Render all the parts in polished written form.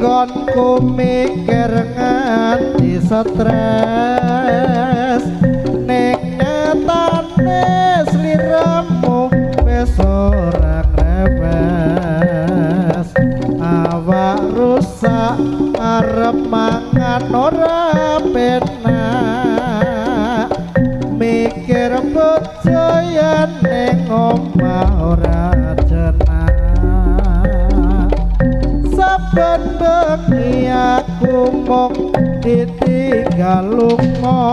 Nggonku mikir nganti stres ning nyatane sliramu wis ora ngrewes. Awak rusak arep mangan ora penak, mikir bojo yen ning omah ora jenak. Saben bengi aku mung ditinggal lunga,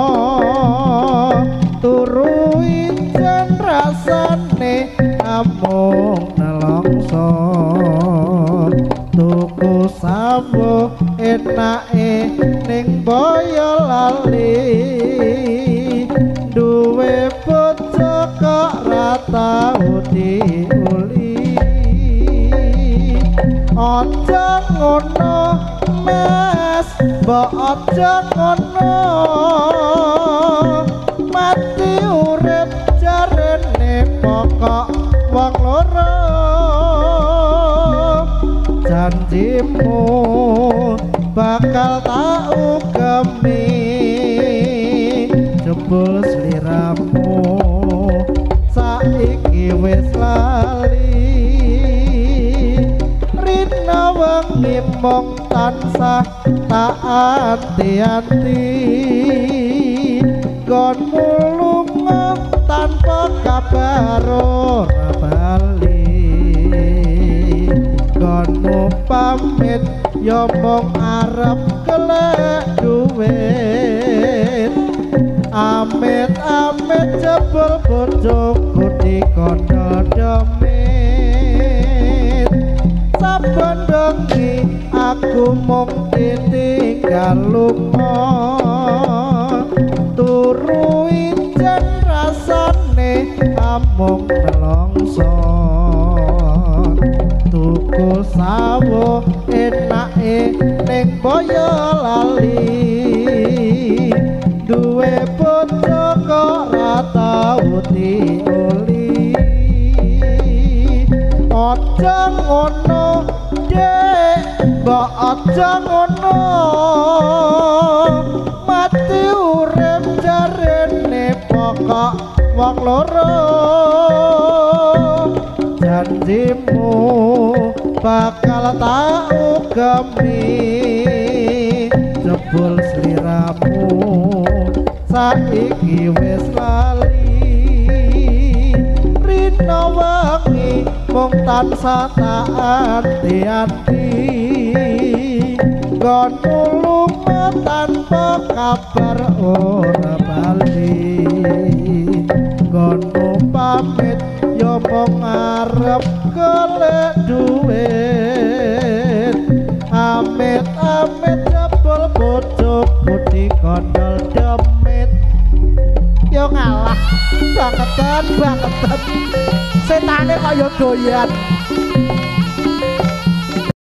turu ijen rasane amung nelongso. Tuku sawo enake ning Boyolali, duwe bojo kok ra tau diuli. Aja ngono Mas, mbok aja ngono, mati urip jarene pokok wong loro. Janjimu bakal tak ugemi, jebul sliramu saiki wis lali. Rina wengi mung tansah tak anti-anti, nggonmu lunga tanpa kabar ora bali. Nggonmu pamit ya mung arep golek duit, amit-amit jebul bojoku dikondol demit. Saben bengi aku mung ditinggal lunga, turu ijen rasane amung nelongso. Tuku sawo enake ning Boyolali, duwe bojo kok ra tau dioli. Aja ngono Dek, mbok aja ngono, mati urip jarene pokok wong loro. Janjimu bakal tak ugemi, jebul sliramu saiki wis lali. Rina wengi mung tansah tak anti-anti, nggonmu lunga tanpa kabar ora bali. Nggonmu pamit ya mung arep golek duit, amit-amit jebul bojoku dikondol demit. Yo ngalah bangetan bangetan, setane kaya doyan.